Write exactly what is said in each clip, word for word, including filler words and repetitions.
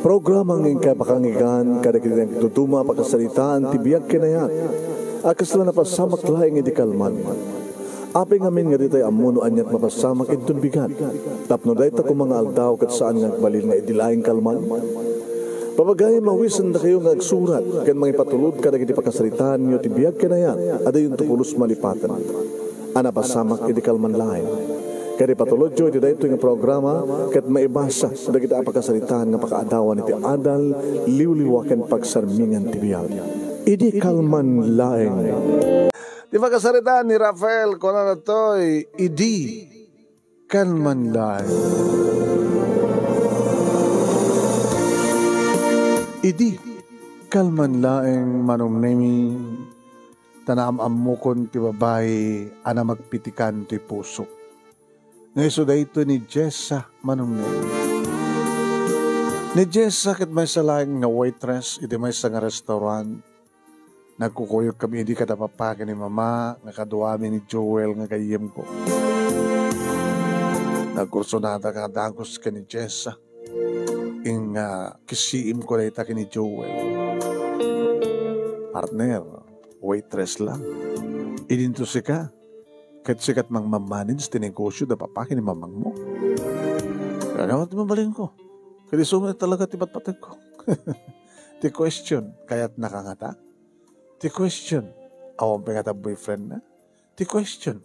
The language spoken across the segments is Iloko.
Programa nga inkay pakanggan kadagiti nagduduma a pakasaritaan ti biag ken ayat a kasla napasamak laeng idi kalman. Apay ngamin nga ditay ammo no aniat mapasamak inton bigat, tapno dayta koma nga aldaw ket saan nga agbalin nga idi laeng kalman? Papagayam a awisendakayo nga agsurat ken mangipatulod kadagiti pakasaritaanyo ti biag ken ayat a dayonto pulos malipaten a napasamak idi kalman laeng. Ket ipatulodyo iti daytoy nga programa ket maibasa dagiti a pakasaritaan nga pakaadawan iti adal, liwliwa ken pagsarmingan ti biag. Idi kalman laeng. Ti pakasaritaan ni Rafael, kunana toy, idi kalman laeng. Idi kalman laeng, Manong Nemi, ta naam-ammokon ti babai a namagpitikan ti pusok. Nga isu daytoy ni Jessa, Manong Nemi. Ni Jessa ket maysa laeng nga waitress iti maysa nga restaurant. Nagkukuyog kami idi kada papa ken ni mama nga kaduami ni Joel nga gayyemko. Nagkursunada nga dagus ken ni Jessa. Ing, ah, kisiimko dayta ken ni Joel. Partner, waitress lang. Idinto sika, ket sikat mangmamanage ti negosyo da papa ken ni mamangmo. Kagawat mabalinko. Ket isu met talaga ti patpategko. Ti question, kayatnaka ngata? Ti question, awan pay ngata boyfriendna? Ti question,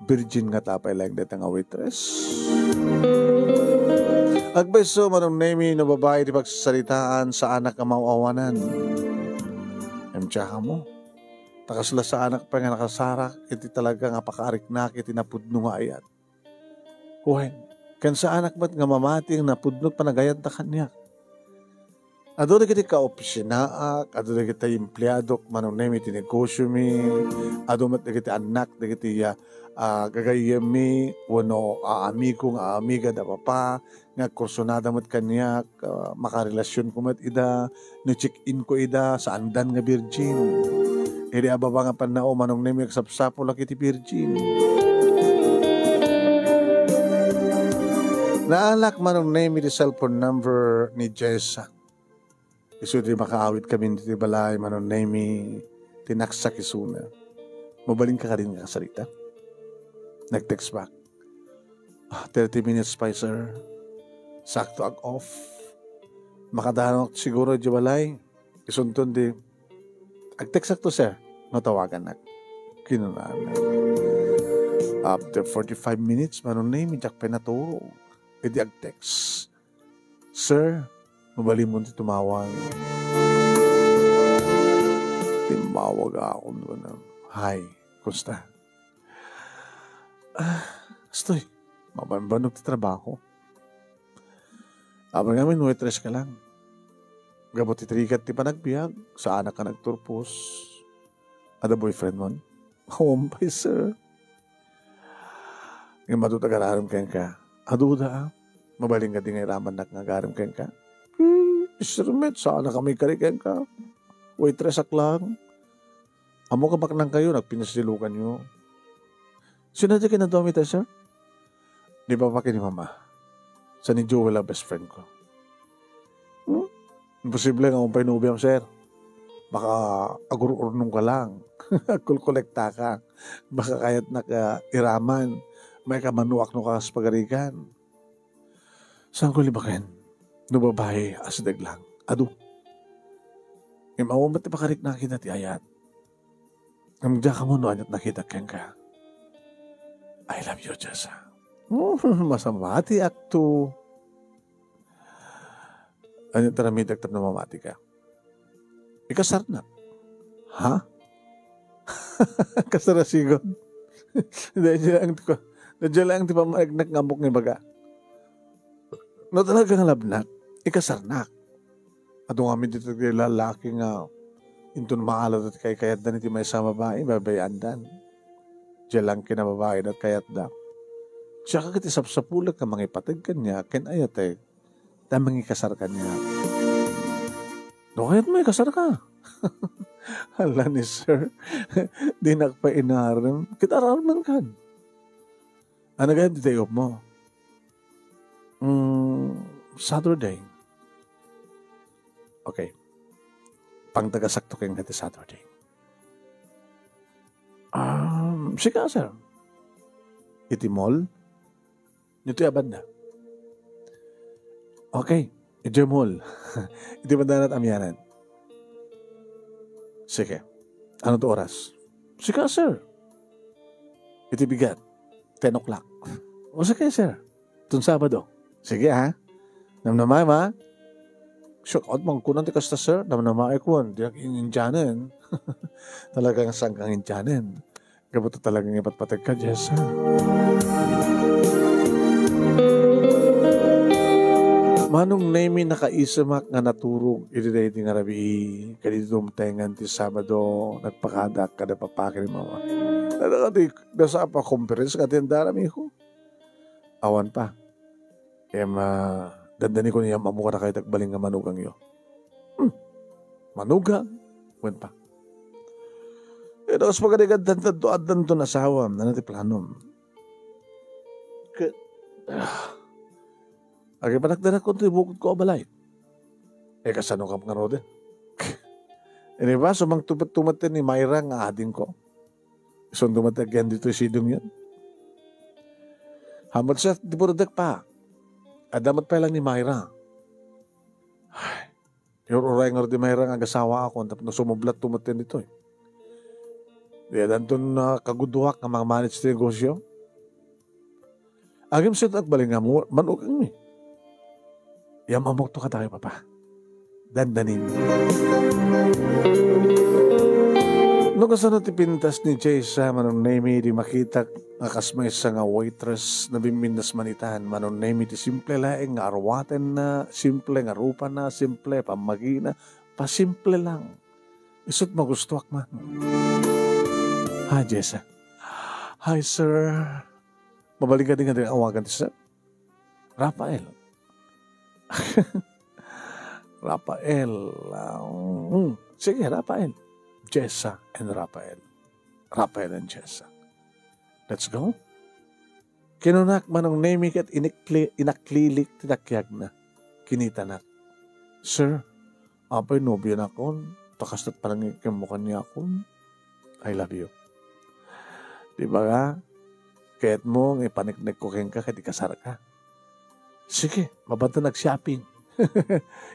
virgin ngata pay laeng dayta nga waitress? Agpayso, Manong Nemi, no babai ti pagsasaritaan, saanak a maaw-awanan. Ngem diak ammo. Ta kasla saanak pay nga nakasarak iti talaga nga pakaariknak iti napudno nga ayat. Wen, ken saanak met nga mamati nga napudno ti panagayatda kaniak. Adu dagiti kaopisinaak, adu dagiti empleadok, Manong Nemi, iti negosyomi, adu met dagiti annak, dagiti, ah, ah, gagayyemmi, wenno aamigo nga aamiga da papa, nga agkursunada met kaniak, ah, makarelasionko met ida, no check-inko ida, saandan nga virgin. Idi a baba nga pannao, Manong Nemi, agsapsapulak iti virgin. Naalak, Manong Nemi, ti cellphone number ni Jessa. Isu ti makaawid kami ditoy balay, Manong Nemi, ti naksak isuna. Mabalinka kadin nga kasarita? Nag-text back. Ah, thirty minutes pay, sir. Sakto ag-off. Makadanok siguro idiay balay. Isunton di, "Ag-textakto, sir, no tawagannak," kinunana. After forty-five minutes, Manong Nemi, diak pay naturog. Idi ag-text, "Sir, mabalinmon ti tumawag." Timmawag ako, kunana, "Hi, kumusta?" "Ah, kastoy, mabanbannog ti trabaho." "Apay ngamin, waitress ka lang? Gapu ti rigat ti panagbiag, saanak a nagturpos. Adda boyfriendmon?" "Awan pay, sir." "Ngem adu ti agararem kenka?" "Adu da, ah. Mabalin kadi nga iramannak nga agarem kenka?" "Hmm, sir met, saanak a maikari kenka. Waitress ak lang. Ammok a baknangkayo, nagpinasilukanyo." "Sino ti kinaduami tayo, sir?" "Ni papa ken ni mama. Sa ni Joel a best friend ko." "Hmm? Imposible nga awan pay nobiam, sir. Baka agur-urnong ka lang. Agkulkolekta ka. Baka kayatnak a iraman. Maikamanuak no kas pagarigan." "Saanko libaken no babai a sideg lang? Adu. Ngem awan met ti pakariknak ida ti ayat. Ngem diak ammo no aniat nakitak kenka. I love you, Jessa." "Oh, masamatiakto." "Aniat ti aramidek tapno mamatika?" "Ikasarnak." "Ha?" Kasarasigon. Daydiay laeng ti, daydiay laeng ti pammaegnak nga ammok nga ibaga. No talaga nga labnak, ikasarnak. Adu ngamin ditoy lalaki nga inton maala ti kaykayatdan iti maysa a babai, babaeandan. Diay lang kinababaina ti kayatda. Siak ket isapsapulek nga mangipateg kaniak ken ayatek ta mangikasar kaniak." "No kayatmo, ikasarka." "Hala ni sir, dinak pay inarem. Ket ararmenkan." "Ania gayam ti day off mo?" "Mm, Saturday." Okay. Pangtagasakto kenka ti Saturday. Um, sika, sir. Iti mall? Ditoy a banda. Okay. Iti mall. Iti banda na amianan. Sige. Ano to oras? Sika, sir. Iti bigat. Ten o'clock. O sige, sir. Tun Sabado. Sige, ha? Namnamaem, ha? Shout out man kunan ti kasta, sir. Namnamaekon. Diak in-Indianen. Talagang sangkang Indianen. Gapu ta talagang ipatpateg ka, Jessa. Manong Nemi, nakaisemak nga naturog iti daydi nga rabii. Ket idi dumtengan ti Sabado, nagpakadak kada papakir ni Mama. Talaga ti nasa pa conference nga ti andaramiho. Awan pa. Em, ah, dandanikon iyam-ammo kadakayo ti agbalin nga manugangyo. Hmm. Manugang? Wen pa. E, daos pagarigaddan tanto, addanton asawam, nana ti planom. Ke-, ah. Agipanakdanak ti bukod ko a balay. E, kasano kam ngaruden? Ini ba, sumangtupet-tumet ni Myra nga adingko? Isunto met agyan ditoy sidongyon. Hamot sa ti purdek pa. Adda met pay lang ni Myra. Ay, ur-uray ngarud ni Myra nga agasawaakon tapno sumublatto met ditoy. Di adanton, ah, kaguduak nga mangmanage ti negosyo. Agim sa agbalin nga mu-, manugangmi. Iyam-ammokto kadakayo, Papa. Dandanin. No kasano ti pintas ni Jessa, Manong Nemi, di makitak nga kas maysa nga waitress, nabimmindas man itan, Manong Nemi, ti simple laeng nga arwatenna, simple nga rupana, simple pammagina, pasimple lang. Isut magustuak man. Hi, Jessa. Hi, sir. Mabalin kadi nga awagan ti sir? Rafael. Rafael. Ah, mm, sige, Rafael. Jessa and Rafael. Rafael and Jessa. Let's go. Kinunak, Manong Nemi, ket inikli-, inaklilik ti dakyagna. Kinitanak. Sir, apay nobianakon, ta kasto't panangikemmo kaniakon. I love you. Di ba nga? Kayatmo nga ipaniknekko kenka ket ikasarka. Sige, mapanto nag-shopping.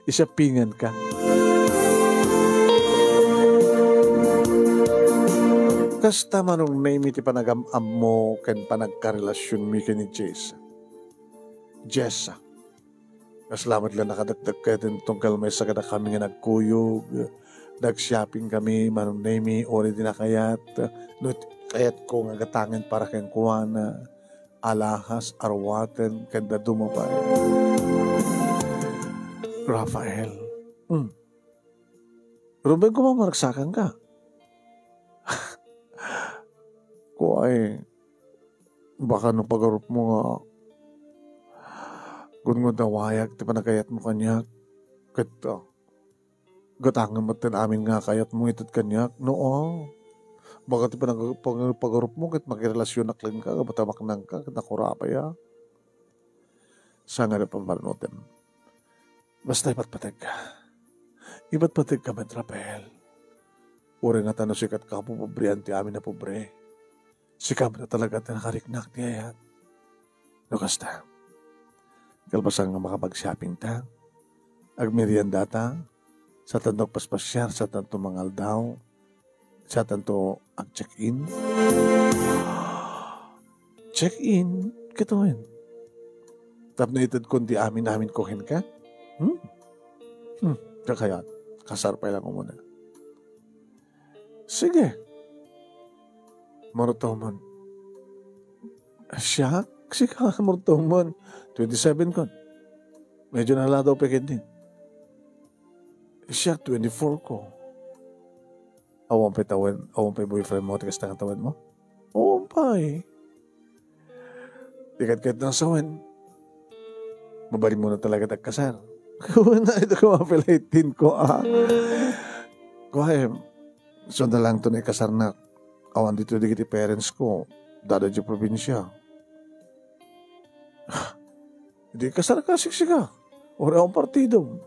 Ishoppingan ka. Kasta, Manong Nemi, ti panagam-ammo ken panagkarelasionmi ken ni Jessa. Jessa. Kasla met la nakadakdakket ti tunggal maysa kadakami nga nagkuyog. Nag-shopping kami, Manong Nemi, uray di nakayat. No, kayatko nga gatangen para kenkuana. Alahas, arwaten, ken dadduma pay. Rafael. Hmm. Rumbeng ko, maragsakan ka. Kuay, baka no pagarupmo nga gudgud a wayag ti panagkayatmo kaniak, ket, ah, gatangen met ti amin nga kayatmo ited kaniak, no, ah. Baka ti panag-, pag-, pagarupmo ket makirelasionak laeng ka, gapu ta maknang ka, ket nakurapay, ah. Saan nga da pamparnutem? Basta ipatpategka. Ipatpategka met, Rafael. Uray nga ta no sika ti kapopobrian ti amin a pobre, sika met talaga ti nakariknak ti ayat. No kasta, kalpasan nga makapag-shopping ta, agmerienda ta, saan tanto agpaspasiar, saan tanto mangaldaw, saan tanto ag-check-in. Check-in? Ket wen? Tapno itedkon ti amin-aminko kenka? Hmm? Hmm, kakayat. Kasar pay lang umuna. Sige. Marutoman. Siak? Sika, marutoman. Twenty-seven kon. Medyo naladaw pa ket din. Siak, twenty-four ko. Awan pay tawen, awan pay boyfriend mo, ti kasta nga tawen mo? Awan pay. Di ket ket nang sawen. Mabalin mo na talaga ti agkasar. Kuna ito ko mapilitin ko, ah. Kuwaem, so na lang to na ikasar na awan dito digiti parents ko. Dada di probinsya. Di kasar ka, siksika. Uri akong partido.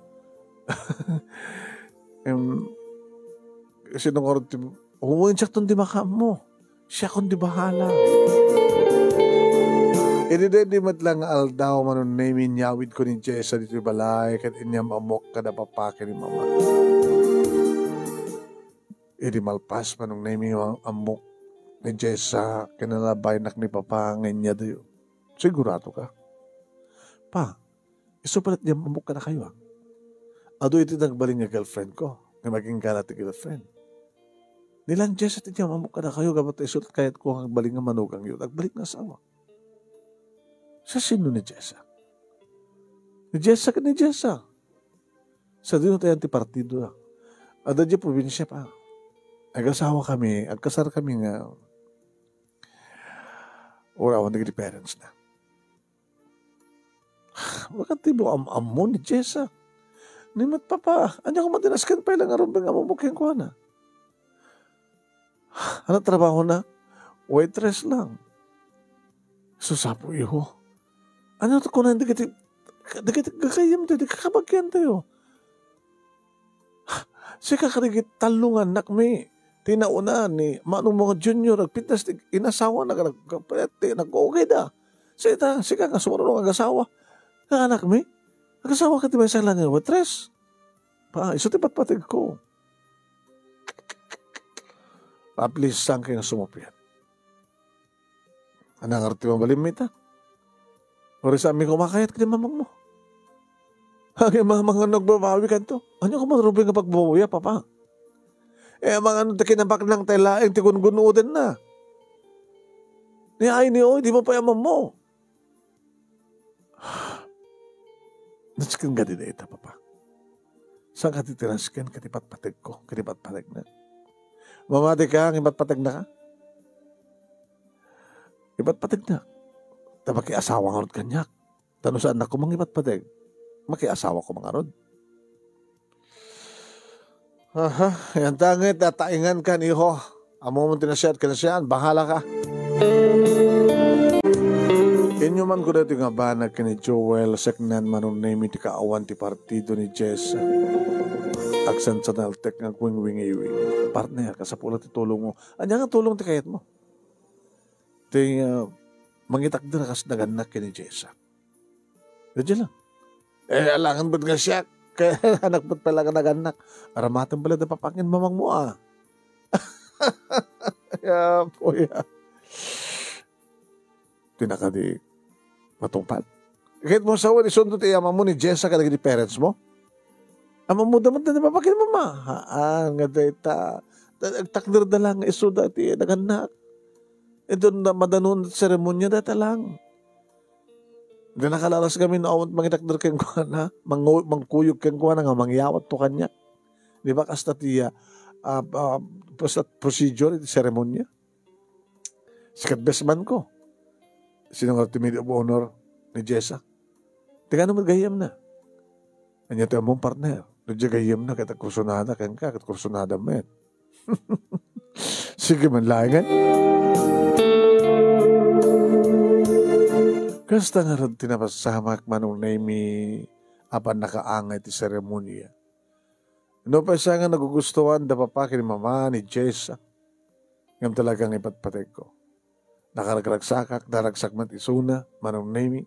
Em, sino ngarud ti, huwensiakton di makaammo. Siakon di bahala. Idi daydi met la nga aldaw, Manong Nemi, inyawidko ni Jessa ditoy balay, ket inyam-ammok kada papa ken ni mama. Idi malpas, Manong Nemi, nga ammok ni Jessa, kinalabaynak ni papa nga inyadayo. Sigurado ka? Pa, isu pay latta inyam-ammok kadakayo, a. Adu iti nagbalin nga girlfriend ko, nga maginggala ti girlfriend. Ni lang Jessa ti inyam-ammok kadakayo, gapu ta isu latta kayatko nga agbalin nga manugangyo, agbalin nga asawa. Sa sino ni Jessa? Ni Jessa ken ni Jessa. Sadino tayan ti partido na. Adda diay probinsia pa. Agasawa kami, agkasar kami nga urawan dagiti parents na. Bakat ti am-ammo ni Jessa. Ni met papa, ania koma ti nasken pay la nga rumbeng a mumukeng kuana. Ano trabaho na? Waitress lang. Susapo, iho. Ano to kunan dagiti, dagiti gagayyem tayo, dagiti kabagian tayo? Sika kadagiti tallo nga annakmi, ti nauna ni Manong Monga Junior, agpintas ti inasawa, nag-, nag-, nag-, nag-okay da. Sika, sika nga sumurunong agasawa. Nga anakmi, agasawa ka ti maysa lang nga waitress. Pa, isu ti patpateg ko. At least, saan kayo sumupyat? Anang arti mabalimmi ta? Uri saan mi kumakayat ken mamangmo. Agay, mamang, ano agbabawi kanto? Ania koma rumbeng nga pagbabawi, papa? Eh, amang ano ti kinabaknang tayo laeng ti gungunoden na. Ni ay ni oy, di mo pay amammo. Nasken nga di dayta, papa. Saan ka ti tinasken, kati patpateg ko, kati patpateg na. Mamati ka, ang ipatpateg na ka? Ipatpateg na. Ta makiasawa ngarud kaniak. Ta no saan na kumang ipatpateg, makiasawa ko mangarud. Aha, yan tangit, tataingan kan, iho. Amo mo tinasiat ka na siya, bahala ka. Inyo man ko dati nga banag kini Joel, seknan Manong Nemi ti kaawan ti partido ni Jess. Agsansanaltek nga agwingwingiwing. Partner, kasapula ti tulong mo. Anya nga tulong ti kayat mo? Ti, ah, mangitakder kas nagannak kini Jessa. Dadya lang. Eh, alangan ba't nga siya? Kaya anak ba't pala nga nagannak? Aramaten pala da papanggin mamang mo, ah. Ya, puya. Tinaka di matungpal. Kahit mo sawa, isundo ti ama mo ni Jessa kadagiti parents mo. Ama mo, damat na napapakin mo, ma. Haan, nga dayta. Agtakder da lang, isuda ti nagannak. Ito na madanon seremonya data lang. Di nakalalas kami no awan mangitakder kenkuana, mangu-, mangkuyog kenkuana nga mangyawat to kanya. Di ba, kasta ti, ah, ah, ah, basta procedure iti seremonya? Sikat best man ko. Sino nga ti maid of honor ni Jessa? Ti kano met gayyem na? Anya ti ammom, partner? No di gayyem na, ket kursunada kenka, ket kursunada met. Sige man laengen. Kasta ngarud ti napasamak, Manong Nemi, a pannakaangay ti seremonia. No pay sa nga nagugustuan da papa ken ni mama ni Jess, ngem talaga nga ipatpategko. Nakaragragsakak, naragsak met isuna, Manong Nemi,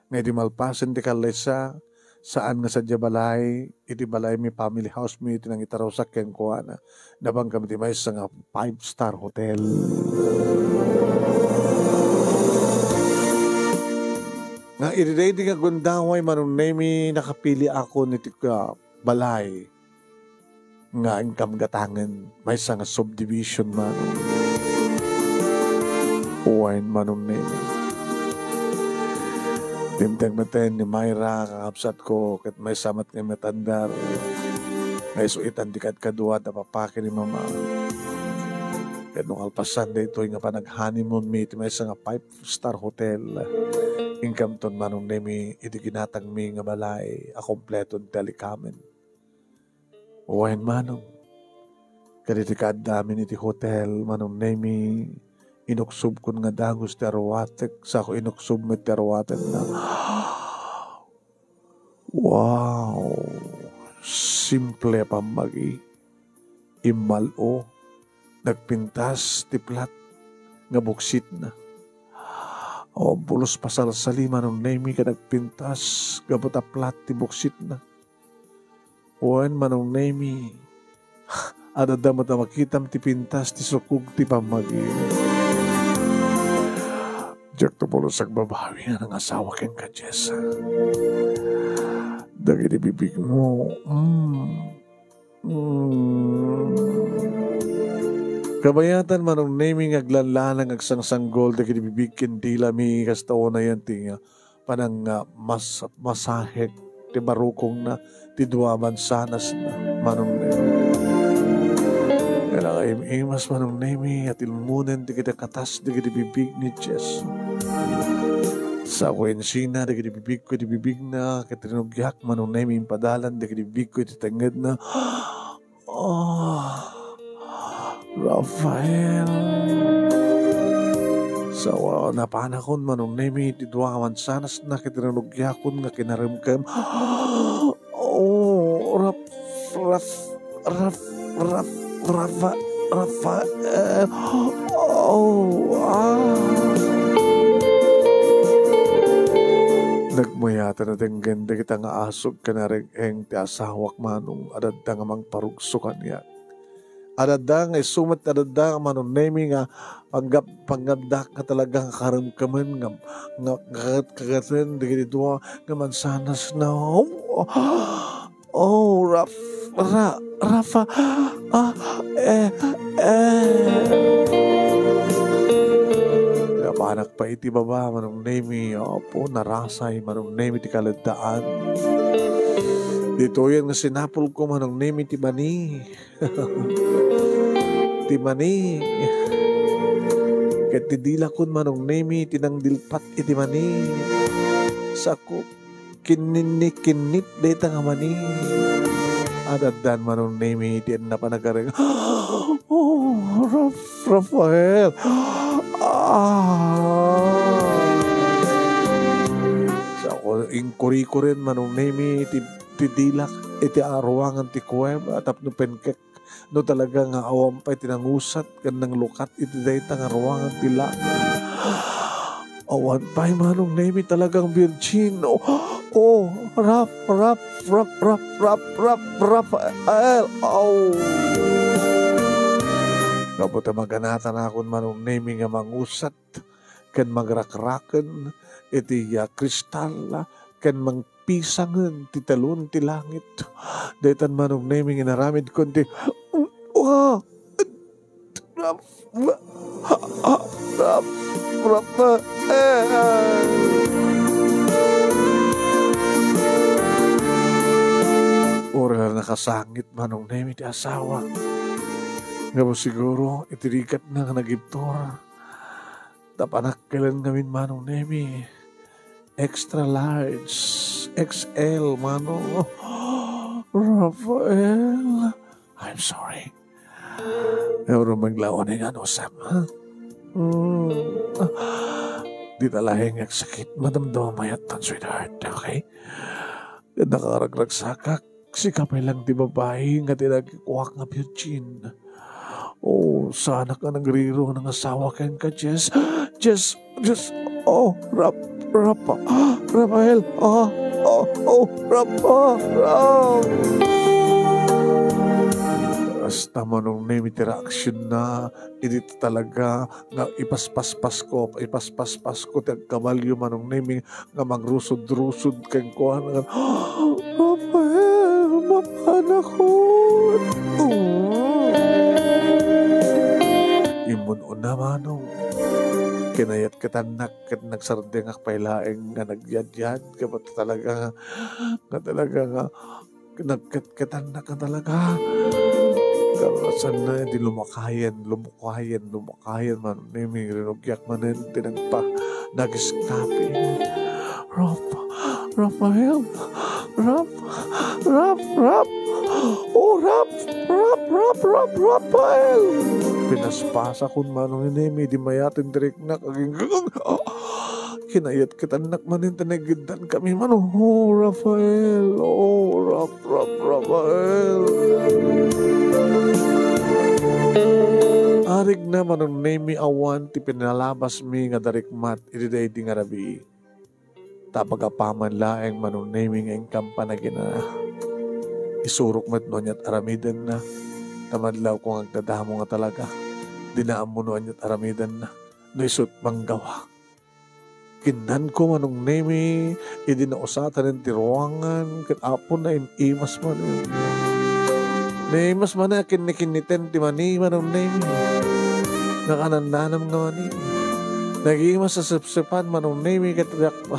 nga idi malpasen ti kallaysa, saan nga sadia balay, iti balay mi, family house mi, iti nangitarusak kenkuana. Napan kami ti maysa nga five-star hotel. Nga idi daydi nga gundaway, Manong Nemi, nakapili ako niti, ah, balay nga inkam gatangen maysa nga subdivision man. Wen, Manong Nemi. Dimteng met ni Myra, kakabsatko, ket maysa met nga matandar nga isu-itan ti kadkadua da papa ken ni mama. Ket no kalpasan daytoy nga panag-honeymoon mi iti maysa nga five-star hotel, inkamton, Manong Nemi, iti ginatangmi nga balay a kompleton ti alikamen. Wen, Manong. Kaditi kaaddamin iti hotel, Manong Nemi, inuksobkon nga dagus ti aruatek, sako inuksob met ti aruatenna. Wow! Simple a pammagi. Immal-o, nagpintas ti plat nga buksitna. Awan pulos pasalsali, Manong Nemi, nga nagpintas gapu ta plat ti buksitna. Wen, Manong Nemi, adda met a makitam ti pintas ti sukog ti pammagi. Diakto pulos agbabawi nga nangasawa kenka, Jess. Dagiti bibigmo, mm, mm. Kabayatan, Manong Nemi, nga aglanlanang agsangsanggol dagiti bibig ken dilami, kasta unayen ti nga panang, ah, mas-, masahek ti barukongna, ti dua a mansanasna, Manong Nemi. Kailangan im-imas, Manong Nemi, a tilmonen dagiti katas dagiti bibig ni Jess. Sa kuensina dagiti bibigko iti bibigna, ket rinugiak, Manong Nemi, impadalan dagiti bibigko iti tengngedna. Oh, Rafael. Sa napanakon, Manong Nemi, ti dua a mansanasna ket rinugiakon nga kinaremkem. Oh, Raf-, Raf-, Raf-, Raf-, Rafa-, Rafael. Oh, ah. Nagmayat a nadenggen dagita nga asug ken areg-eng ti asawak, Manong, adda nga mangparugso kaniak. Adda nga isu met, adda, Manong Nemi, nga panggap-, panggapdak nga talaga nga karemkemen nga, nga, nga kagat-kagaten dagiti dua nga mansanasna. Oh, oh, Raf-, Ra-, Rafa, ah, eh, eh. Napanak pay iti baba, Manong Nemi. Apo, narasay, Manong Nemi, ti kaleddaan. Ditoyen nga sinapulko, Manong Nemi, ti mani. Ti mani. Ket ti dilakon, Manong Nemi, ti nangdilpat iti mani. Sako, kinninni-kinnit dayta nga mani. Addan, Manong Nemi, ti ennap a nagareng. Oh, Raf-, Rafael. Ah. Sako, inkurikuren, Manong Nemi, ti, ti dilak iti aruangan ti kuem a tapno penkek no talaga nga awan pay ti nangusat ken nanglukat iti dayta nga ruangan ti langit. Awan pay, Manong Nemi, talagang birgin. Oh, oh, Raf, Raf, Rafael. Oh. Gapu ta maganatanakon, Manong Nemi, nga mangusat ken magrakraken iti, ah, kristal, ken mangpisangen ti talon ti langit. Daytan, Manong Nemi, nga inaramidkon ti, ah, Raf-, Raf-, Raf-, Rafael. Uray la nakasangit, Manong Nemi, ti asawa. Ngem siguro, iti rigatna nga nagibtur, ta panakkelen ngamin, Manong Nemi. Extra large, X L, Manong. Rafael, I'm sorry. Pero maglawa ni nga usap, ha? Hmm. Dita laeng agsakit, madamdama mayat tan, sweetheart, okay? Nakaragragsakak, sika pay lang ti babai nga ti nagkuak nga virgin. Oh, saanak nga nagriruna nga asawa kenka, Jess. Jess, Jess, oh, Rap-, Rapa-, Rafael, ah, oh, oh, Rapa-, Rap-. Hasta, Manong Nemi, ti reaksyon na, idi talaga nga ipaspaspasko, ipaspaspasko ti agkabalio, Manong Nemi, nga mangrusod-rusod kenkuana nga, "Rafael, mapanakon!" Immun-una, Manong. Kinayatkatannak ket nagsardengak pay laeng nga nagyadyad, ket talaga nga, nga talaga nga, nagketketannak nga talaga. Karasanna, di lumakayen, lumukayen, lumakayen, Manong Nemi, rinugiak manen ti nagpa-, nag-escape. Rap-, Rafael, Rap-, Rap-, Rap-, oh, Rap-, Rap-, Rap-, Rap-, Rafael. Pinaspasakon, Manong Nemi, di mayaten ti riknak, aging-, Kinayat ket annak manen ti naigiddan kami man. Oh, Rafael. Oh, Rap, Rap, Rafael. Arigna, Manong Nemi, awan ti pinalabasmi nga darikmat iti daydi nga rabii. Ta apagapaman laeng, Manong Nemi, nga inkam panagina. Isurok met no aniat aramidenna. Ta madlawko nga agdadamo nga talaga. Dina ammo no aniat aramidenna. No isut' manggawak. Kinnanko, Manong Nemi, idi nausatanen ti ruangan, ket Apo, naim-imas manen. Naimas manen a kinnikinniten ti mani, Manong Nemi. Nakanannanam nga mani. Nag-imas a sepsepan, Manong Nemi, ket diak pa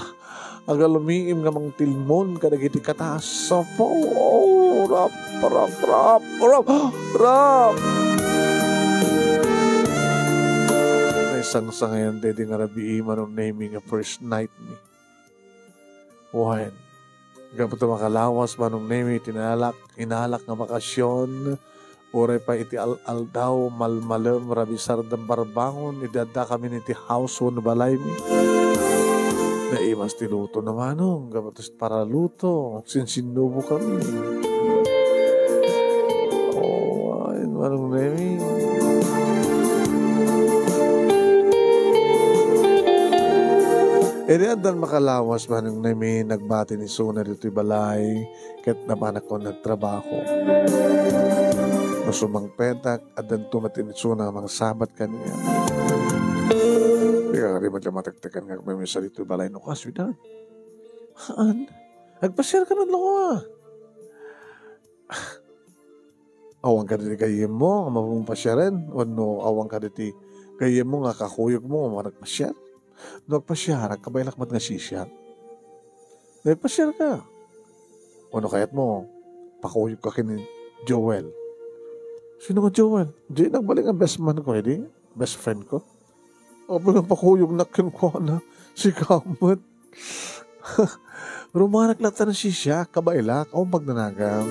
agalumiim nga mangtilmon kadagiti katas. Apo, oh, Rap, Rap, Rap, Rap, Rap. Naisangsangayan daydi nga rabii, Manong Nemi, nga first night mi. Wen, gapu ta makalawas, Manong Nemi, iti inalak, inalak nga bakasyon, uray pay iti al-aldaw, malmalem, rabisar, dambarbangon, idi addakami iti house wenno balaymi. Naimas ti luto na, Manong, gapu ta para luto, agsinsinnubokami. Oh, ay, Manong Nemi. Idi addan makalawas, Manong Nemi, nagbati ni Suna ditoy balay, ket napanak nagtrabaho. No sumangpetak, addanto met ni Suna nga mangsabat kaniak. Di ka kadi met la matektekan nga agmamisa ditoy balay no kasuidan. Haan? Agpasiar ka man, Lola. Awan kadi ti gayyemmo nga mapapasiaren? Wenno awan kadi ti gayyemmo nga kakuyogmo nga managpasiar? No agpasiarak, kabaelak met nga sisiak. Nagpasiar ka. Wenno kayatmo, pakuyog ka ken ni Joel. Sino nga Joel? Di nagbalik nga best man ko, edi? Best friend ko? Apo, nga pakuyognak kenkuana. Sika met. Rumanak latta no sisiak, kabaelak, awan pagnanagam.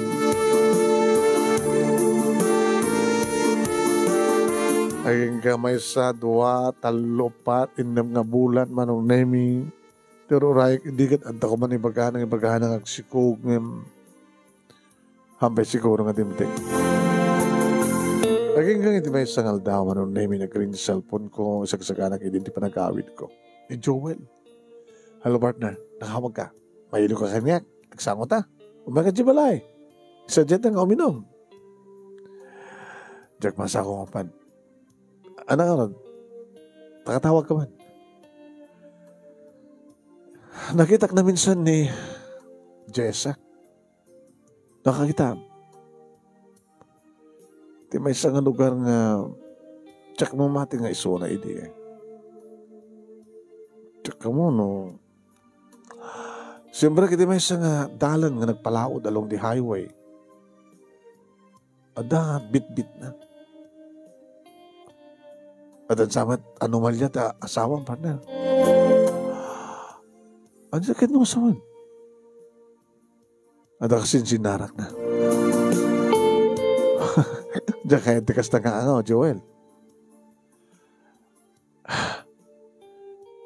Agingga maysa, dua, tallo, pat, innem nga bulan, Manong Nemi. Pero uray, di ket adda ko man ibagana, ibagana nga agsikog, ngem Hampay siguro nga dimteng. Agingga iti maysa nga aldaw, Manong Nemi, nagring ti cellphone ko, isagsaganak idi ti panagawid ko. Ni Joel. "Hello, partner. Nakawag ka? Mailo ka kaniak? Agsango ta. Umay ka di balay. Sadiay ta nga uminom." Diak masako nga pan. Anak, ano? Pakatawag ka man. Nakitak na minsan ni Jessa. Nakakita. Ti maysa nga lugar nga diak mamati nga isuna idi, eh. Diak kamo, no? Siyempre, iti maysa nga dalan nga nagpalaod along the highway. Adda bitbit na. Adda sa met anomalya ta asawam, partner. Ano sakit mo asawan? Adda kasinsinnarak na. Diak kayat ti kasta nga anga, Joel.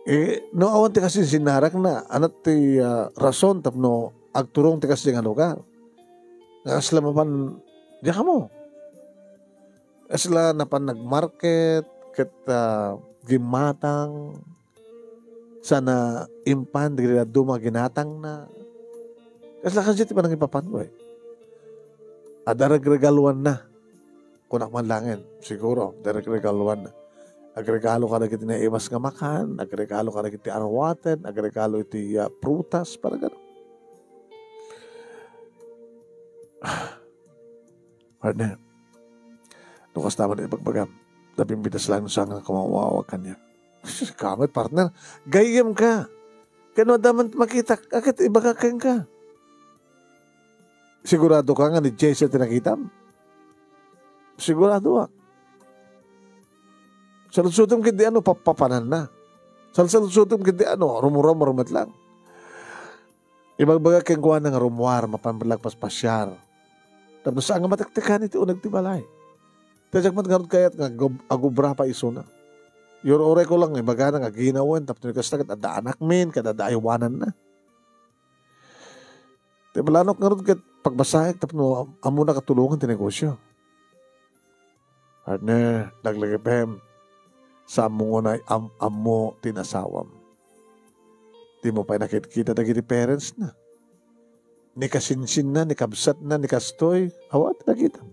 Eh, no awan ti kasinsinnarak na, ano ti, ah, rason tapno agturong ti kasdi nga lugar? Nga kasla mapan, diak kamo. Kasla napan nagmarket, ket, ah, gimmatang, sana impan, dagiti dadduma ginatangna. Kasla kasdi ti panangipapanko, eh. Adda regregaluanna. Kunak man laengen, siguro, adda regregaluanna. Agregalo kadagiti naimas nga makan, agregalo kadagiti arwaten, agregalo iti, ah, prutas, para gano. Partner, no kasta man ibagbagam, napimpitas lang sa nga kumawawa kaniak. Sus, kamet, partner. Gayyem ka. Kano adda man makitak, aket ibaga kenka. Sigurado ka nga ni Jesse ti nakitam? Siguradoak. Saludsodem ket di ano, papapananna. Salsaludsotem ket di ano, rumurumur met lang. Ibagbaga kenkuana nga rummuar, mapan met lang agpaspasiar. Tapno saan nga matektekan iti uneg ti balay. Ta diak met ngarud kayat nga agub-, agubra pay isuna. Iyur-urayko lang, ibagana nga aginawen, tapno kasta ket adda anakmin, ket adda aywananna. Ti planok ngarud ket pagbasaek tapno ammona a tulongan ti negosyo. Partner, laglagipem, saanmo ngunay am-, ammo ti nasawam. Dimo pay nakitkita dagiti parents na. Ni kasinsinna, ni kabsatna, ni kastoy, awan ti nakitam.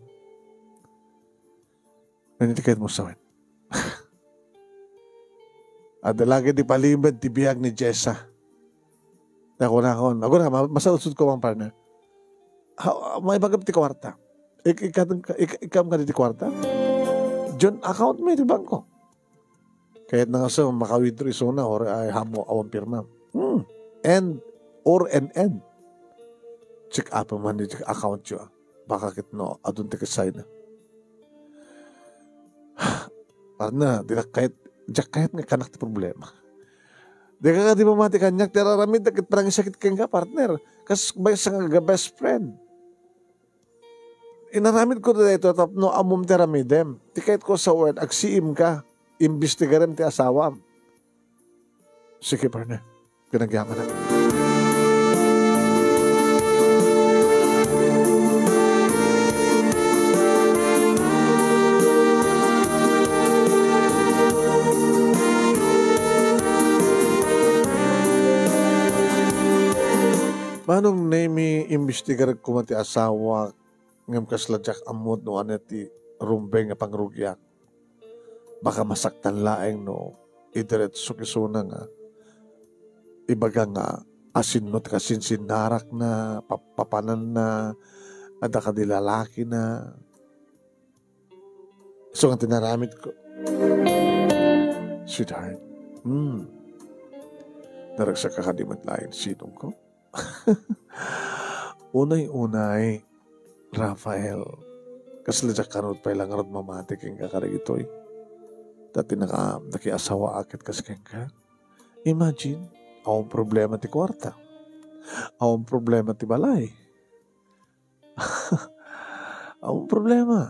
Ngem ti kayatmo sawen. Adda lagi ti palimed ti biag ni Jessa. Nakunakon, agura, ma-, masaludsodko man, partner. Ha, maibagam ti kuarta. Ik-, ikam, ik-, ikam kadi ti kuarta? Diay account mi ti bangko. Kayatna nga sa, maka-withdraw isuna, or ay, ammo, awan pirma. Hmm. End, or and end. Check up man di account yo, ah. Baka ket no, adun ti kasayna. Partner, diak kayat, diak kayat nga kanak ti problema. Dika kadi mamati kaniak, ti araramid, ket panangisakit kenka, partner. Kas, maysa nga best friend. Inaramidko daytoy tapno ammom ti aramidem. Ti kayatko sawen, agsiimka, imbestigarem ti asawam. Sige, partner. Pinagyamanak. Manong Nemi, imbestigarek koma ti asawak, ngem kasla diak ammo no ania ti rumbeng nga pangrugiak. Baka masaktan laeng no idiretsok isuna nga ibaga nga asinno ti kasinsinnarakna, pap-, papananna, adda kadi lalakina. Isu nga tinaramidko. Sweetheart, hmm, naragsak ka kadi met laeng sidongko? Unay-unay, Rafael, kasla diak kanut pay la ngarud mamati kenka kadagitoy. Ta ti naka-, nakiasawaak ket kas kenka. Imagine, awan problema ti kuarta. Awan problema ti balay. Awan problema.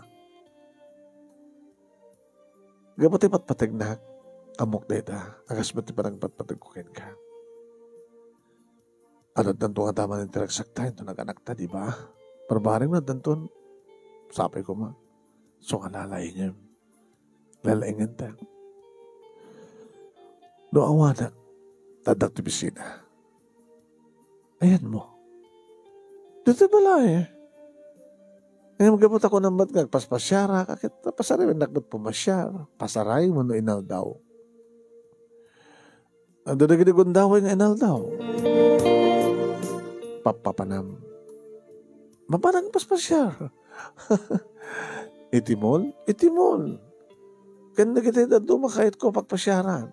Gapu ti patpategnak, ammok dayta, a kas met ti panagpatpategko kenka. Addanto nga damag ti ragsakta, inton nag-anakta, di ba? Barbareng na addanton, sapay koma. So, nga lalaingem. Lalaingenta. No awanak, addak ti bisina. Ayanmo. Ditoy balay. Ngem gapu ta kunam met nga agpaspasiarak, ket pasariwennak met pumasiar. Pasaray wenno inaldaw. Adda dagiti gundaway nga inaldaw. Pappapanam. Mapanang paspasiar. Iti mall? Iti mall. Ken dagiti dadduma kayatko a pagpasiaran.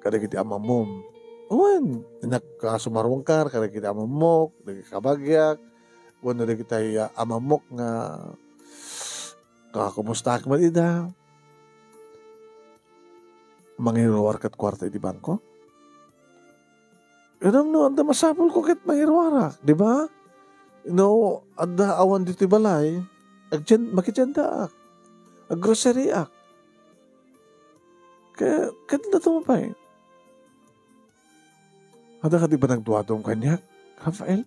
Kadagiti amamom. Wen, nagkasumaruangka kadagiti amamok, dagiti kabagiak, wenno dagiti, ah, amamok nga kakumustaak met ida. Mangiruar ket kuarta iti bangko? Ngem no adda masapulko ket mangiruarak, di ba? No adda awan ditoy balay, agtian-, makitiendaak, aggroceryak. Ke-, ket daytoy pay. Adda kadi panagduadum kaniak, Rafael?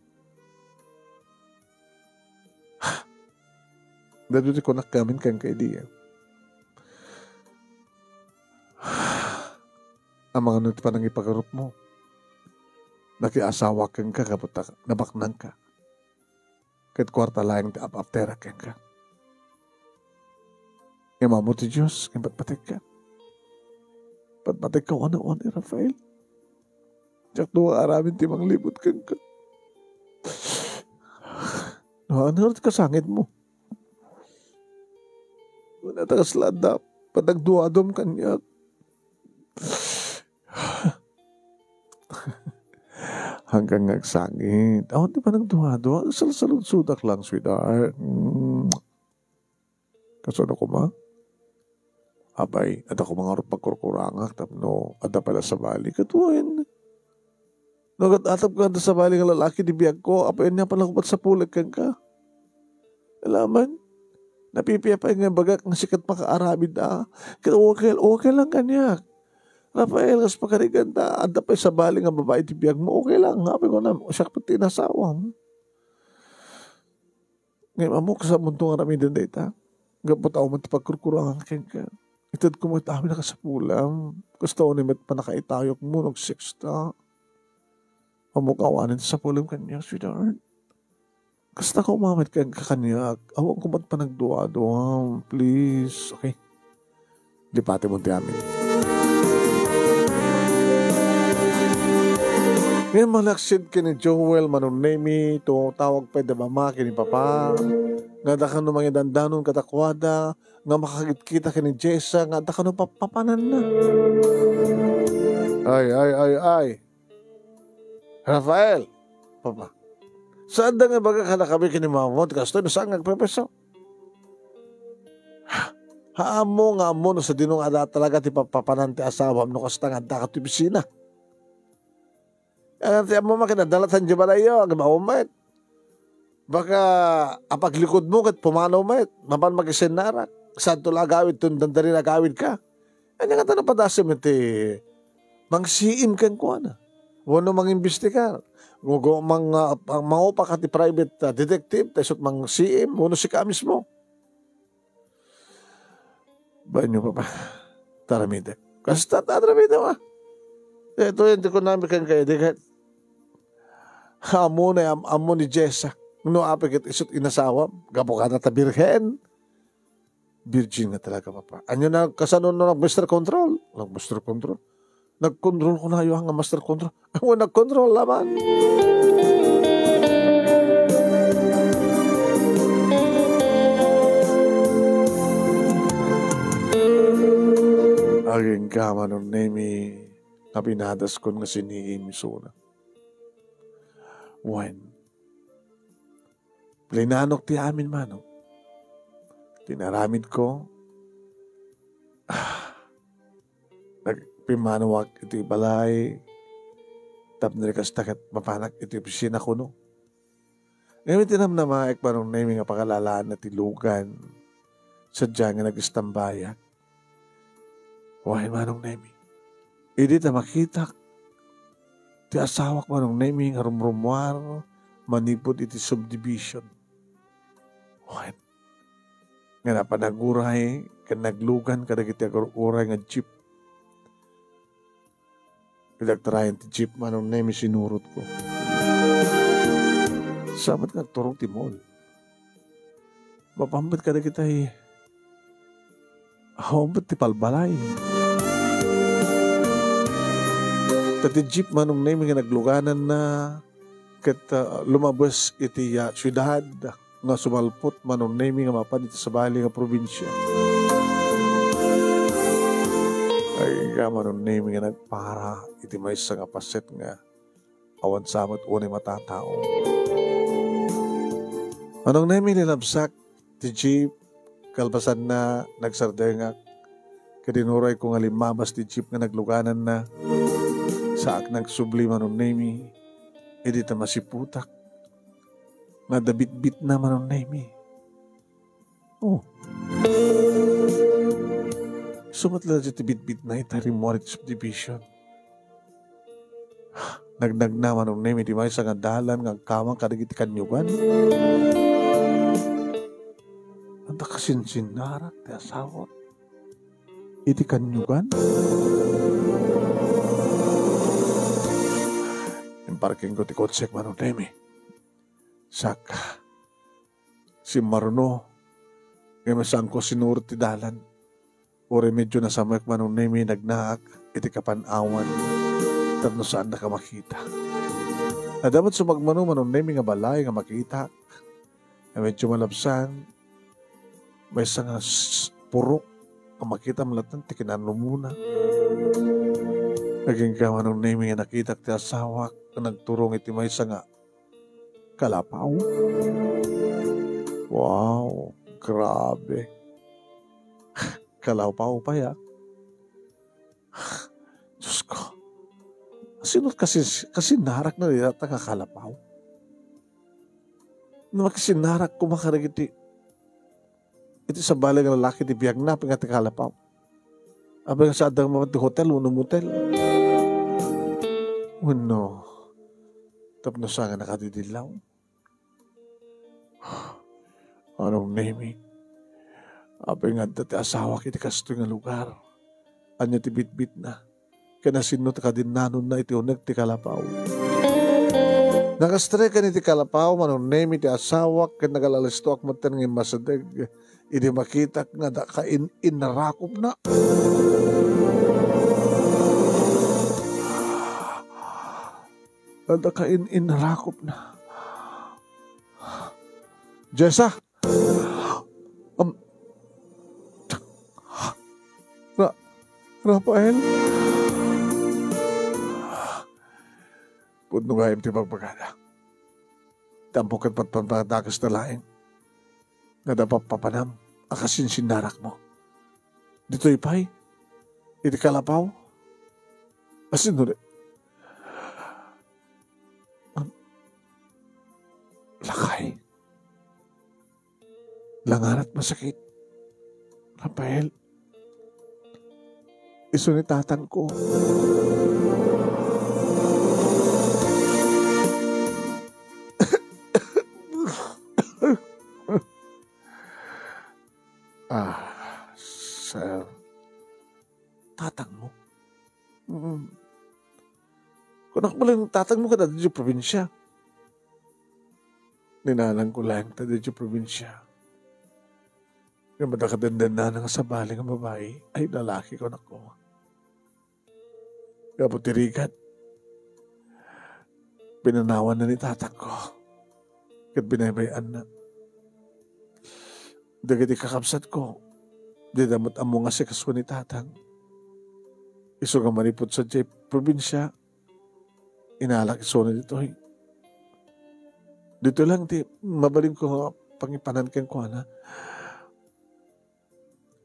Daytoy ti kunak ngamin kenka idi. Amangan no ti panangipagarupmo. Nakiasawa kenka, gapu ta nabaknangka. Ket kuarta laeng ti ap-apterak kenka. Ngem ammo ti Dios, ngem patpategka. Patpategka, wana-wana, Rafael. Diak duwa aramid ti manglibut kenka. No, ania ti kasangitmo? Wen, ta kasla adda panagduadum kaniak. Hanggang nga agsangit. Awan ti panagduadua, agsalsaludsodak lang, sweetheart. Mm. Kasano koma? Apay, adda koma ngarud pagkurkurangak tapno adda pay la sabali. Ket wen, no, ket atap nga adda sabali nga lalaki ti biagko, apay, ania pay la koma sapulek kenka? Alaman, Napipiapay nga ibagak nga sika ti makaaramid, a. Ket okay, okay lang kaniak. Rafael, kas pakarigan ta, adda pay sabali nga babai ti biagmo, okay lang. Apay, kunam, siak pay ti inasawam. Ngem ammok, kasamonto nga aramiden dayta. Gapu ta umay ti pagkurkurangan kenka. Itedko met amin a kasapulam. Kasta unay met pannakaitayokmo no agsexta. Ammok awanen ti sapulem kaniak, sweetheart. Kasta ka umamen kenka kaniak, awan ko met panagduaduam, please. Okay? Lipatem ti amin. Ngem malaksid ken ni Joel, Manong Nemy, tumawag pay da mama ken ni papa, nga adda kano mangidandanon kadakuada, nga makakitkita ken ni Jessa, nga adda kano papapananna. Ay, ay, ay, ay. Rafael, papa, saanda nga ibaga kadakami ken ni mamam ti kastoy no saan nga agpepeso? Ha, ammo nga ammo no sadino nga adda talaga ti papapanan ti asawam no kasta nga addaka ti opisina. Ania ti ammo, makin adda latta diay balayyo, agbaw met. Baka apaglikudmo ket pumanaw met, mapan makisinnarak. Saanto la agawid ton dandani nga agawidka. Ania ngata no padasem iti mangsiim kenkuana wenno mangimbestigar? Ngugo-, mang-, ah, pang-, mangupaka ti private, ah, detective, ta isut' mangsiim wenno sika mismo? Bainyo, papa. Taramidek. Kasta ta aramidek, a. Daytoy ti kunami kenka idi ket ammo ni, am-, ammo ni Jessa. No apay ket isut' inasawam, gapu kada ta birhen. Virgin nga talaga, papa. Ania na, kasano no nag-muster control? Nag-muster control? Nag-control kunayo nga master control. Awan nag-control laman. Agingga, Manong Nemy, nga pinadaskon nga siniim isuna. Wen, linanok ti amin, manong. Ti inaramidko, ah, nagpimmanuak iti balay, tapno kasta ket mapanak iti opisina kuno. Ngem iti namnamaek, Manong Nemy, nga pagalalaan na ti lugan, sadiay nga nag-istambayak. Wen, Manong Nemy, idi ta makitak ti asawak, Manong Nemy, nga rumrumuar manipud iti subdivision. Wen, nga napan naguray ken naglugan kadagiti agur-uray nga jeep. Idi agtarayan ti jeep, Manong Nemy, sinurotko. Saan met nga agturong ti mall. Mapan met kadagitay, awan met ti palbalay. Ta ti jeep, Manong Nemy, nga naglugananna ket, ah, lumabes iti, ah, siudad nga sumalpot, Manong Nemy, nga mapan iti sabali nga probinsia. Agingga, Manong Nemy, nga nagpara iti maysa nga paset nga awan sa met unay matatao. Manong Nemy, linabsak ti jeep, kalpasanna, nagsardengak. Ket inurayko nga limmabas ti jeep nga naglugananna. Saak nagsubli, Manong Nemy, idi ta masiputak nga adda bitbitna, Manong Nemy. Oh. Isu met la dayta ti bitbitna ita rimmuar iti subdivision. Nagnagna, Manong Nemy, iti maysa nga dalan nga agkamang kadagiti kannyugan. Anta, kasinsinnarak ti asawak iti kannyugan? Imparkingko ti kotsek, Manong Nemy. Saka, simmaruno, ngem saanko sinurot ti dalan. Uray medyo nasamek, Manong Nemy, nagnaak iti kapan-awan tapno saannak a makita. Adda met sumagmamano, Manong Nemy, nga balay nga makitak. Nga medyo malabsan, maysa nga s-, purok nga makitam latta ti kinanumona. Agingga, Manong Nemy, nga nakitak ti asawak nga nagturong iti maysa nga kalapaw. Wow, grabe. Kalapaw pay, a. Diyos ko. Sino kasi, kasi narak na nila ta nga kalapaw? No makisinarak ko makaragiti iti sabali nga lalaki ti biagna, apay nga ti kalapaw. Apay nga saan ti mapan ti hotel wenno motel. Wenno, tapno saan nga nakadidillaw. Manong Nemi, apay nga adda ti asawak iti kastoy nga lugar? Ania ti bitbitna? Ken asino ti kadinnanonna iti uneg ti kalapaw? Nakastreken iti kalapaw, Manong Nemi, ti asawak ken nagalalistoak metten nga immasideg idi makitak nga adda kain-innarakopna. Adda kain-innarakopna. Jessa! Am-, Ra-, Rafael? Pudno gayam ti bagbagada. Tampo ket patpatpadakas na laeng nga adda papapanam a kasinsinnarakmo. Ditoy pay, iti kalapaw, asino di-, am-, lakay. Langarat masakit. Rafael, isu ni tatangko. Ah, sir. Tatangmo? Mm. Kunak, bale, tatangmo kada ditoy probinsya. Ni nanangko laeng ta ditoy probinsya. Nga adda kadendenna nga sabali nga babai, ay lalaki, kunakko. Gapu ti rigat, pinanawanna ni tatangko. Ket binaybay-anna. Dagiti kakabsatko, dida met ammo nga sikaso ni tatang. Isu nga manipud sadiay probinsya, inalak isuna ditoy. Ditoy lang ti mabalinko nga pangipanan kenkuana.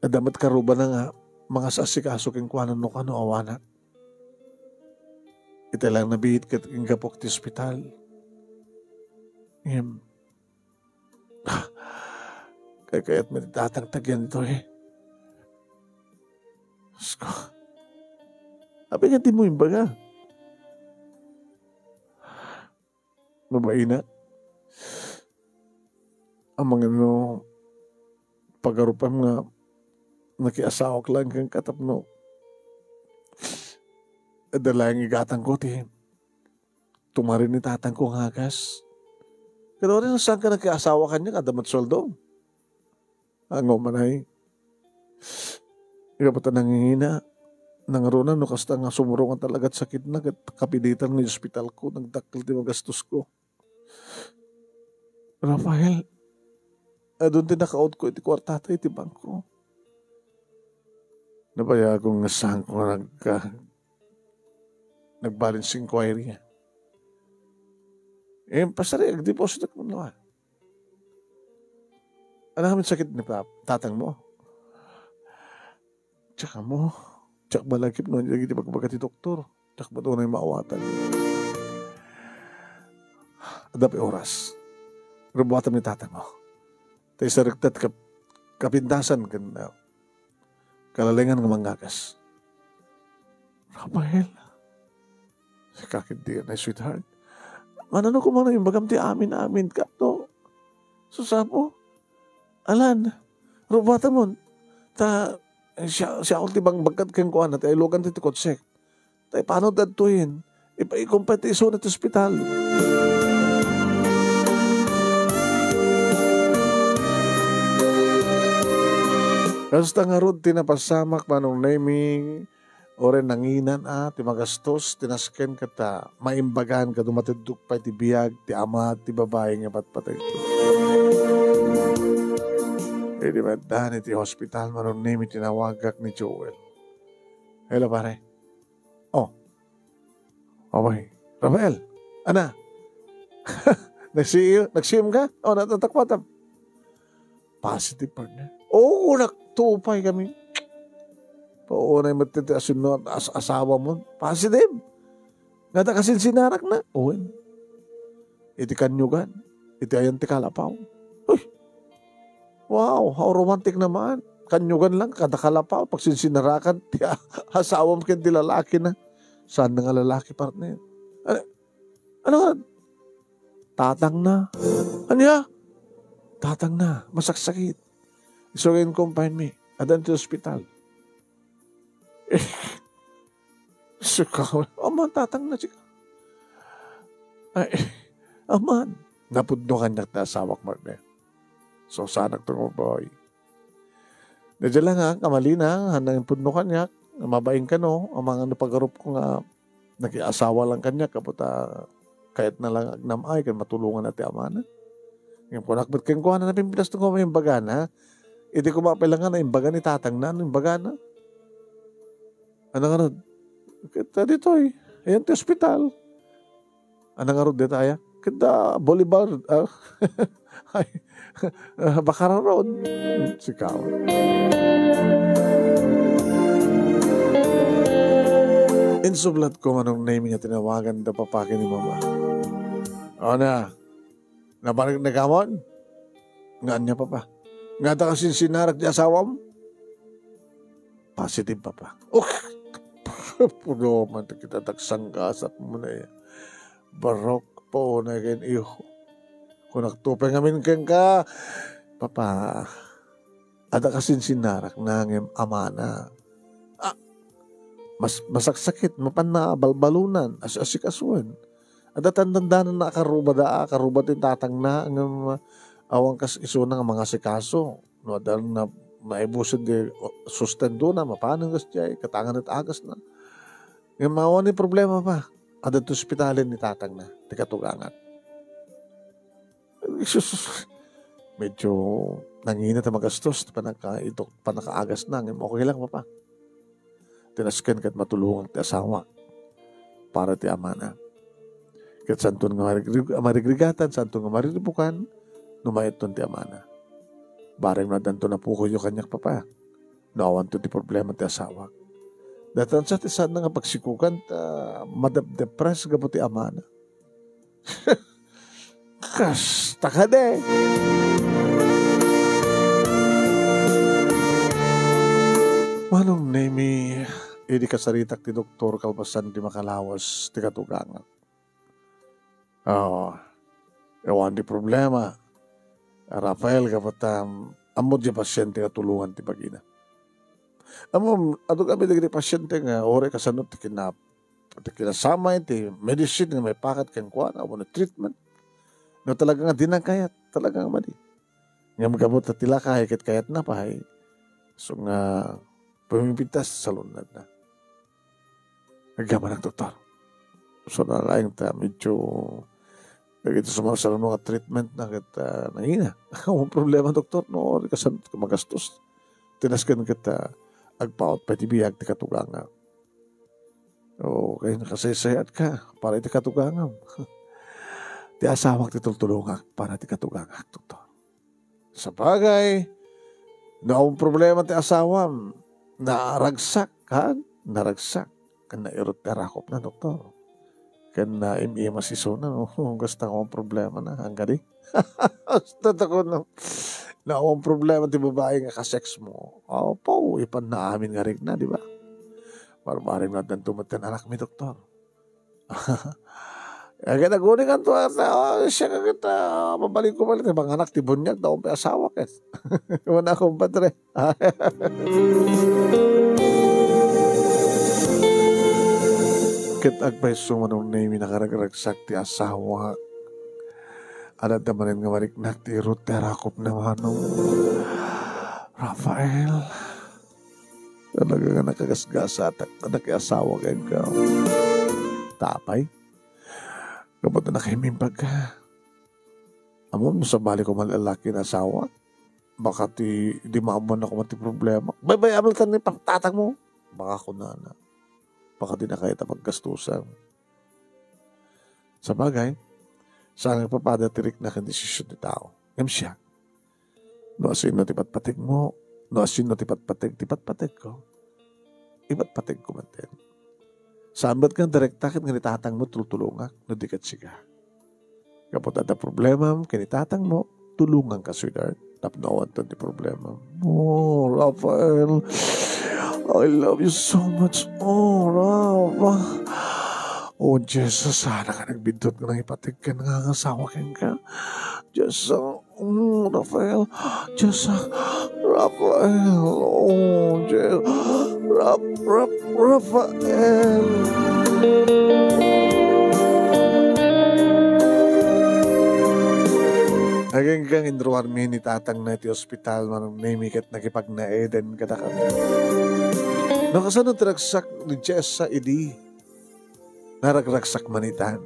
Adda met karubana nga mangasasikaso kenkuana no kano awanak. Ita lang nabiit ket inggapok ti ospital. Ngem, kaykayat met ti tatang ta agyan ditoy. Diyos ko. Apay nga dimo imbaga? Babaina. Amangan no pagarupem nga nakiasawak laeng kenka tapno adda laeng igatangko ti tumarin ni tatangko nga agas. Ket uray no saanka nakiasawa kaniak, adda met sueldo. Ango manay. Ikaw pay ta nangingina, nangruna no kasta nga sumrungan talaga ti sakitna ket kapilitan nga ospitalko, nagdakkel ti magastosko. Rafael, adun ti nakautko iti kuartata iti bangko. Nabayagko nga saanko nga nagka-, nag-balance inquiry. Eh, pasari, agdepositak man lawa. Ania ngamin sakit ni pap-, tatangmo? Diak ammo. Diak balakip no ania dagiti bagbaga ti doktor. Diak met unay maawatan. Adda pay oras. Rubuatam ni tatangmo. Ta isu rekta ti kap-, kapintasan ken, ah, kalalengan nga mangagas. Rafael, sika ketdi, anay, sweetheart. Manano koma no imbagam ti amin-amin, ket no susapo? Alan, rubuatamon. Ta, eh, siak, siak ti bang-, bangkad kenkuana, ta ilugan ti, ti kotsek. Ta ipano dadtoyen? Ipaikum pay ti isuna ti ospital. Kasta ngarud ti napasamak, Manong Nemy, uray nanginan a ti magastos ti nasken ket, ah, maimbagan kano matedok pay ti biag ti ama ti babai nga patpategko. Idi maddan iti hospital, Manong Nemy, tinawagak ni Joel. Hello, pare. Oh. Apay, Rafael, ania? Nagsiim, nagsiim ka? O, natatakwatam. Positive, partner. Oo, nagtupay kami. Paunay met ti asino as-, asawa mo. Positive. Nga ta kasinsinnarakna. Uwen. Iti kanyugan. Iti ayan ti kalapaw. Uy. Wow, how romantic naman. Kanyugan lang, kada kalapaw, pagsinsinarakan ti a-, asawam ken ti lalakina. Saan na nga lalaki, partner? Ano, ano nga? Tatang na. Ania? Tatang na. Masaksakit. Isu nga in-confine mi. Adda ti ospital. Sika, aman, tatang na, sika. Ay, aman. Napudno kaniak ti asawak, Marne. So, sanak to nga babawi. Daydiay lang, ha, kamalina, han nangipudno kaniak, mabain kano, amang ano pagarupko nga nakiasawa lang kaniak, kaputa, kayat na lang agnam-ay, ken matulongan na ti amana. Ngem kunak met kenkuana, napimpitas to nga imbagana. Idi kumapay lang nga, naimbagana ni tatang na, ano imbagana? Ano nga rod? Kita ditoy. Ayan ti ospital. Ano nga rod dita, aya? Kita Boulevard. Ah, ay, ah, Bacara Road. Sika. Insublat ko, Manong Nemi, nga tinawagan da papa ken ni mama. Ano? Nabalikna ka man? Nga ania, papa? Nga adda kasinsinnarak ti asawam? Positive, papa. Oh, puno man ti kita tagsanggasak mo na iya. Barok pa una ken iyo. Kunak to pay ngamin kenka, papa, adda kasinsinnarak na ngem amana. Ah, mas, masaksakit, mapanna balbalunan, as-, asikasuen. Adda tandandanan na a karuba da, a karuba ti tatangna, ngem awan kas isuna nga mangasikaso. No, adda na, maibusen di, o, sustendona, mapanen kas jay, katangan et agasna. Ngem awan ni problema pa. Adda ti ospitalen ni tatangna, ti katugangak. Sus, medyo nangina ti magastos ti panaka-, ito, panakaagasna, ngem okay lang, papa. Tinasken ket matulongak ti asawak para ti amana. Ket santon nga marigrig-, marigrigatan, santon nga mariribukan, no mayatton ti amana. Bareng no addanto napukoyyo kaniak, papa. No awanto ti problema ti asawak. Datan sa ti saan nga pagsikukan, ta madep-depress gapu ti amana. Kasta kadi. Manong Nemi, idi kasaritak ti doktor kalpasan ti makalawas ti katugangak. Oo. Awan ti problema. Rafael, kapatam, ammo di pasyente nga tulongan ti bagina. Ammom, adu kami dagiti pasyente nga uray kasano ti kinap-, ti kinasamay, ti medicine nga maipakat kenkuana, wenno treatment. No talaga nga di na kayat, talaga nga madi. Ngem gapu ta ti lakay ket kayatna pay, so nga pumipintas sa lunadna. Agyamanak, doktor. So, nalaing ta medyo dagiti sumarsarano nga treatment na ket, ah, nangina. Awan problema, doktor, no? Di kasano ti magastos. Tinasken ket, ah, agpaut pay ti biag ti katugangak. Okay, nakasaysayaat ka para iti katugangam. Ti asawak ti tultulongak para ti katugangak, doktor. Sabagay, no awan problema ti asawam, naragsak, ha? Naragsak. Ken nairut ti arakupna, doktor. Ken naim-imas isuna, no? Kasta nga awan problema na, ang gadi. Basta ta kuno, no awan problema ti babai nga kasex mo. Apo, ipan na amin nga rikna, di ba? Barbareng na danto met ti anak mi, doktor. Agad aguningan to, ata, oh, siya ka kita, mabalin ko balik, manganak ti bunyag, daon pa asawa, ket. Wala akong padre. Ket agpayso, Manong Nemi, nakaragragsak ti asawa. Adda manen nga mariknak ti irut ti arakupna, Manong Rafael. Talaga nga nakagasgasatak a nakiasawa kenka. Tapay? Gapu ta nakahimimbag ka. Ammom no sabali ko man lalaki nga asawa, baka ti, di maammoan ako man ti problema. Baybay-am latta ni pang-, tatang mo. Baka kunana. Baka di na kayat a paggastusan. Sabagay, saan nga agpapada ti rikna ken desisyon ti tao. Ngem siak, no asino ti patpategmo, no asino ti patpateg ti patpategko, ipatpategko met. Saan met nga direkta ket nga ni tatangmo tultulongak, no di ket sika. Gapu ta adda problemam ken ni tatangmo, tulonganka, sweetheart. Tapno awan ti problema. Oh, Rafael, I love you so much. Oh, Rafa. Oh, Jesus, sana ka nagbiddut nga nangipatik ken nga asawa kenka. Jesus, oh, Rafael. Jesus, Rafael. Oh, Jesus. Raf-, Raf-, Rafael. Aginggang inruarmi ni tatangna iti ospital, Manong Nemi, ket nakipagnaeden kadakami. No kasano ti ragsak ni Jessa idi naragragsak man itan?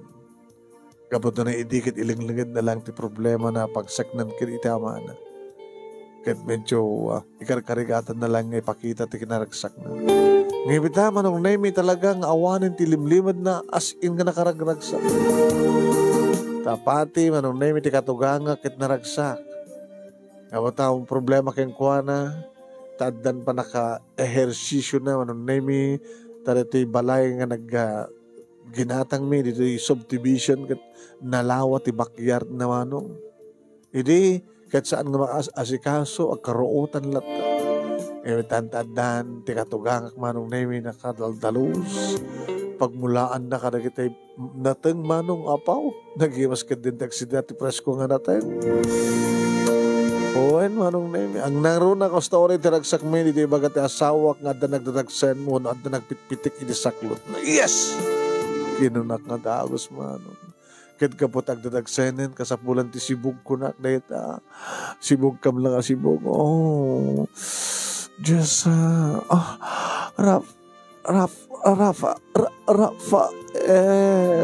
Gapu ta idi ket ilenglengedna lang ti problemana a pagseknan ken iti amana. Ket medyo, ah, ikarkarigatanna lang nga ipakita ti kinaragsakna. Ngem ita, Manong Nemi, talaga nga awanen ti limlimedna, as in nga nakaragragsak. Ta pati, Manong Nemi, ti katugangak ket naragsak. Gapu ta awan problema kenkuana, ta addan pannakaehersisiona, Manong Nemi, ta ditoy balay nga nag-, ah, ginatangmi ditoy subdivision ket nalawa ti backyard na, Manong. Idi ket saan nga makas-, asikaso, agkaruotan latta. Ngem ita, addan ti katugangak, Manong Nemi, nakadaldalus. Pagmulaanna kadagiti nateng, Manong, apaw. Nagimas ketdin ti aksida ti presko nga nateng. Wen, Manong Nemi, ang nangruna, kasta uray ti ragsakmi, ditoy ibaga ti asawak nga adda nagdadagsen wenno adda nagpitpitik iti saklotna. Yes! Kinunak nga dagus, Manong. Ket gapu ta agdadagsenen, kasapulan ti sibug, kunak dayta. Sibug kam lang a sibug. Oh, Jessa. Ah, Raf-, Raf-, Rafa-, Ra-, Rafael.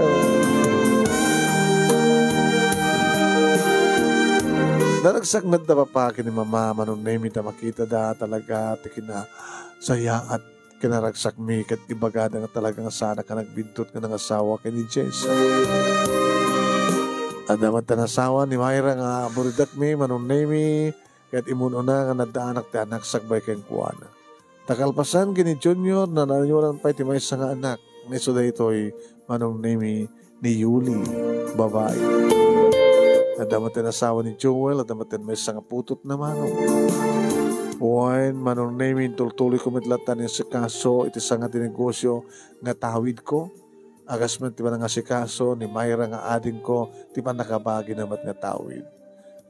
Naragsak met da papa ken ni mama, Manong Nemi, ta makitada talaga ti kinasayaat kinaragsakmi ket ibagada nga talaga nga sana ka nagbiddut nga nangasawa ken ni Jessa. Adda met ti nasawa ni Myra nga buridakmi, Manong Nemi, ket immun-una nga naddaanak ti anak sakbay kenkuana. Ta kalpasan ken ni Junior, nanayuran pay ti maysa nga anak. Nga isu daytoy, Manong Nemi, ni Yuli, babai. Adda met ti nasawa ni Joel, adda met ti maysa nga putotna, Manong. Wen, Manong Nemi, intultuloyko met latta nga asikaso iti sanga ti negosio nga tawidko. Agas met ti panangasikaso ni Myra nga adingko, ti pannakabagina met nga tawid.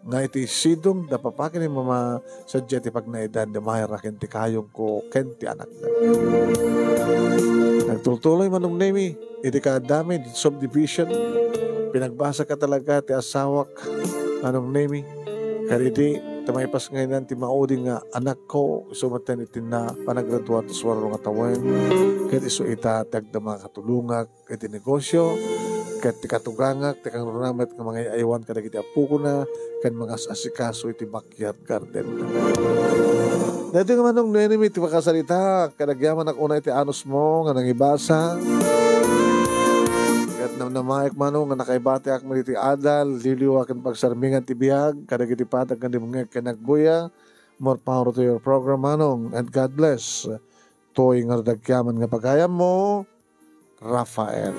Nga iti sidong da papa ken ni mama, sadiay ti pagnaedan ni Myra ken ti kayongko ken ti anakna. Nagtultuloy, Manong Nemi, idi kaaddami iti subdivision. Pinagbasaka talaga ti asawak, Manong Nemi. Ket idi, ta maipaskayna ti maudi nga anakko, isu met iti na panagraduar ti suaro nga tawen. Ket isu ita ti agdama nga katulongak iti negosio, ket ti katugangak, ti kangruna met nga mangay-aywan kadagiti appokona, ken mangas-asikaso iti backyard garden. Daytoy nga, Manong Nemi, ti pakasaritak, ket agyamanak unay iti anusmo nga nangibasa. Ket namnamaek, Manong, nga nakaibatiak met iti adal, liwliwa ken pagsarmingan ti biag, kadagiti patag nga dimngeg ken nagbuya. More power to your program, Manong, and God bless. Toy nga dagkiaman nga pagayammo, Rafael.